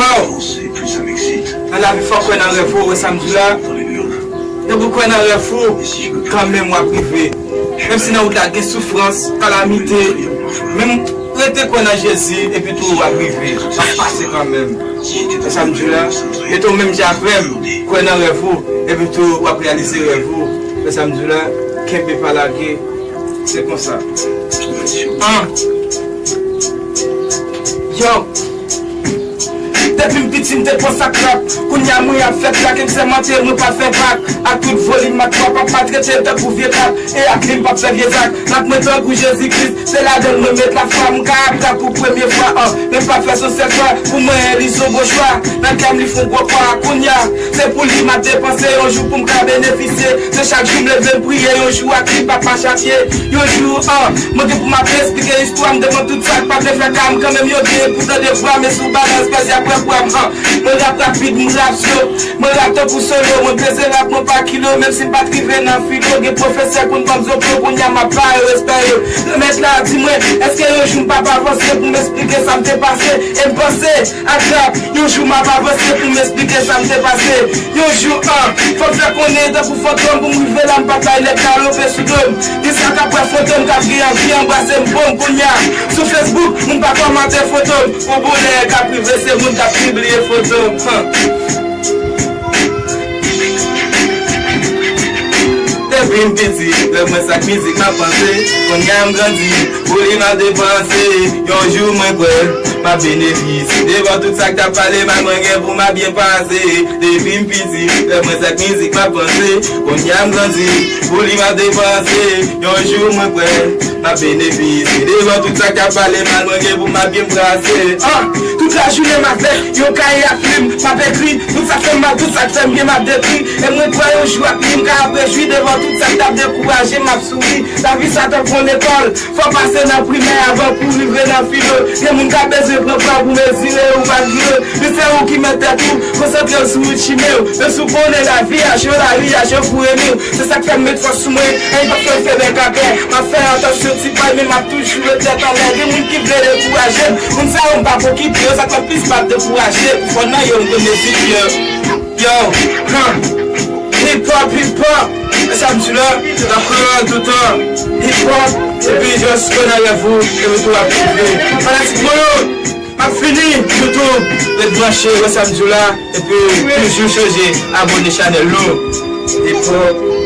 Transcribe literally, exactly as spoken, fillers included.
Nan lavi, fò w kwè nan rèv ou, wè sa m di w la. Depi w kwè nan rèv ou, kanmenm w ap rive. Menm si nan wout la gen soufrans, kalamite, menm rete kwè nan Jezi, epi tou w ap rive. W ap pase kanmenm. Wè sa m di w la. Mete w menm jan avè m, kwè nan rèv ou, epi tou w ap reyalize rèv ou. Wè sa m di w la. Kenbe pa lage. Se konsa. An. Yo. Depi m piti, m te pran sak rap. Kounye a, mwen ap fè trak, e m sèmante, mwen pral fè bak. Ak tout volim, ak twa, p ap maltrete tankou vye kat. E ak li, m p ap fè vye zak. Rap mwen tankou Jezi Kris, se ladan l mwen met lafwa. M ka ap rap pou premye fwa, an. Men m p ap fè s on sèl fwa. Pou mwen, li s on bon chwa. Nan kè m, li f on gwo kwa. Kounye a, se pou li m ap depanse. Yon jou pou m ka benefisye. Se chak jou m leve, m priye. Yon jou ak li, m p ap mache a pye. Yon jou, an, mwen gen pou m ap esplike istwa m devan tout sa k pa vle fè ka m. Kanmenm yo gen pou tande vwa m, e sou balans, pèse ap wè vwa m, an. Mwen rap rapid, m rap slo. Mwen rap tankou solo, mwen peze rap mwen pa kilo. Menm si m pa t rive nan filo, gen pwofesè konn ban m zoplo, kounye a m ap bare respè yo. Granmèt la di mwen, èske yon jou m p ap avanse pou m esplike sa m te pase? E m panse ak rap, yon jou m ap avanse pou m esplike sa m te pase. Yon jou, an, fò m fè konnen tankou fantom pou m rive la, m pa t bay nèg galope sou do m. Gen sa k ap wè fantom k ap gen anvi anbrase m, bon, kounye a, sou Facebook, moun pa kòmante foto m. Yon bonè k ap rive, se moun k ap pibliye foto m. Depi m piti, lè mwen sa k mizik m ap panse. Kounye a m grandi, pou li m ap depanse. Yon jou mwen kwè m ap benefisye. Devan tout sa k t ap pale mal, mwen gen pou m ap byen pase. Depi m piti, lè mwen sa k mizik m ap panse. Kounye a m grandi, pou li m ap depanse. Yon jou mwen kwè m ap benefisye. Devan tout sa k ap pale mal, mwen gen pou m ap byen brase. Ah! Tout lajounen m avèk yon kaye ak plim, m ap ekri tout sa k fè m mal, tout sa k fè m byen, m ap dekri. E mwen kwè yon jou ak li, m ka ap rejwi devan tout sa k t ap dekouraje m, m ap souri. Lavi sa tankou yon lekòl, fò pase nan primè avan pou rive nan filo. Gen moun k ap bezwen pran pwa pou mezire ou malgre. Men se ou ki mèt tèt ou, konsantre w sou wout chimen w. Menm si w konnen lavi a cho, lari a cho pou renmen w. Se sa k fè m met fòs sou mwen, anyen p ap fè m fè bèk atè. M ap fè atansyon ti pay, men m ap toujou ret tèt anlè. Gen moun ki vle dekouraje m, moun sa yo m p ap okipe yo, sa k fè m plis m ap dekouraje. Pou fò nan yo, m konn mezire yo. Yo, huh. Hip hop, hip hop. E sa m di la, n ap kreye toutan. Hip hop, epi just kwè nan rèv ou, epi tou ap rive. Fanatik mwen yo, m ap fini, YouTube, ret branche, wè sa m di w la, epi toujou sonje abòne chanèl nou. Hip hop.